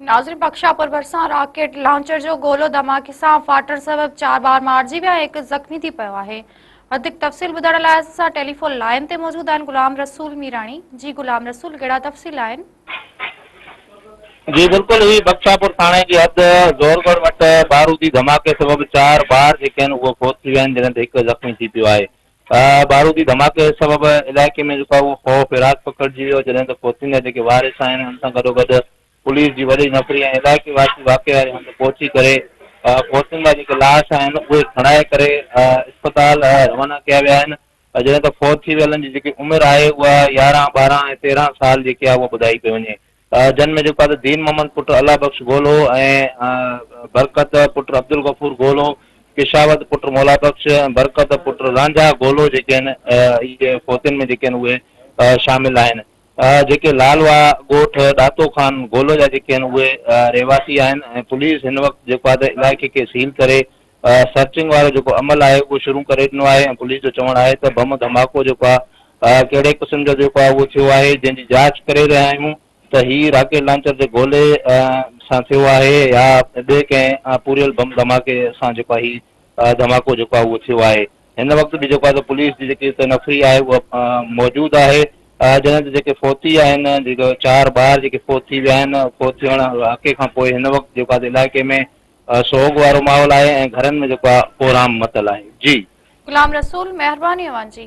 ناظرين بخشاپور ڀرسان rocket launcher جو گولو ڌماڪي سان ڦاٽڻ سبب چار ٻار مارجي ويا ۽ هڪ زخمي ٿي پيو آهي. وڌيڪ تفصيل ٻڌائڻ لاء اسان سان ٽيليفون لائين تي موجود آهن غلام رسول ميراڻي. جي غلام رسول ڪهڙا تفصيل آهن؟ جي بلڪل هي بخشاپور ٿاڻي جي حد زورڳڙهه وٽ بارودي ڌماڪي سبب چار ٻار جيڪي آهن اهي فوت ٿي ويا آهن جڏهن ته هڪ زخمي ٿي پيو آهي. بارودي ڌماڪي سبب علائقي ۾ جيڪو آهي اهو خوف هراس پکڙجي ويو جڏهن ته فوتين جا جيڪي وارث آهن انهن سان گڏوگڏ پوليس جي وڏي نفري ۽ علائقي واسي واقعي واري هنڌ پهچي ڪري فوتين جا جيڪي لاش آهن اهي کڻائي ڪري اسپتال روانا ڪيا ويا آهن جڏهن ته فوت ٿي ويلن جي جيڪي عمر آهي اها 11 12 ۽ 13 سال جيڪي آهي اها ٻڌائي پئي وڃي. جن ۾ جيڪو آهي ته دين محمد پٽ الله بخش گولو ۽ برڪت پٽ عبدالغفور گولو، ڪشاوت پٽ مولا بخش ۽ برڪت پٽ رانجها گولو جيڪي آهن اهي فوتين ۾ جيڪي آهن اهي شامل آهن. جيڪي لال واهه ڳوٺ ڏاتو خان گولو جا جيڪي آهن اهي رهواسي آهن ۽ پوليس هن وقت جيڪو آهي ته علائقي کي سيل ڪري سرچنگ وارو جيڪو عمل آهي اهو شروع ڪري ڏنو آهي ۽ پوليس جو چوڻ آهي ته بم ڌماڪو جيڪو آهي ڪهڙي قسم جو جيڪو آهي اهو ٿيو آهي جنهن جي جاچ ڪري رهيا آهيون ته هي راڪيٽ لانچر جي گولي سان ٿيو آهي يا ٻئي ڪنهن پوريل بم ڌماڪي سان جيڪو آهي هي ڌماڪو جيڪو آهي اهو ٿيو آهي هن وقت به جيڪو آهي ته پوليس جي جيڪي هتي نفري آهي اها موجود آهي جڏهن ته جيڪي فوتي آهن جيڪو چار ٻار جيڪي فوت ٿي ويا آهن فوت ٿيڻ واقعي کان پوء هن وقت جيڪو آهي علائقي ۾ سوڳ وارو ماحول آهي ۽ گهرن ۾ جيڪو آهي ڪهرام متل آهي جي. غلام رسول مهرباني اوهان جي.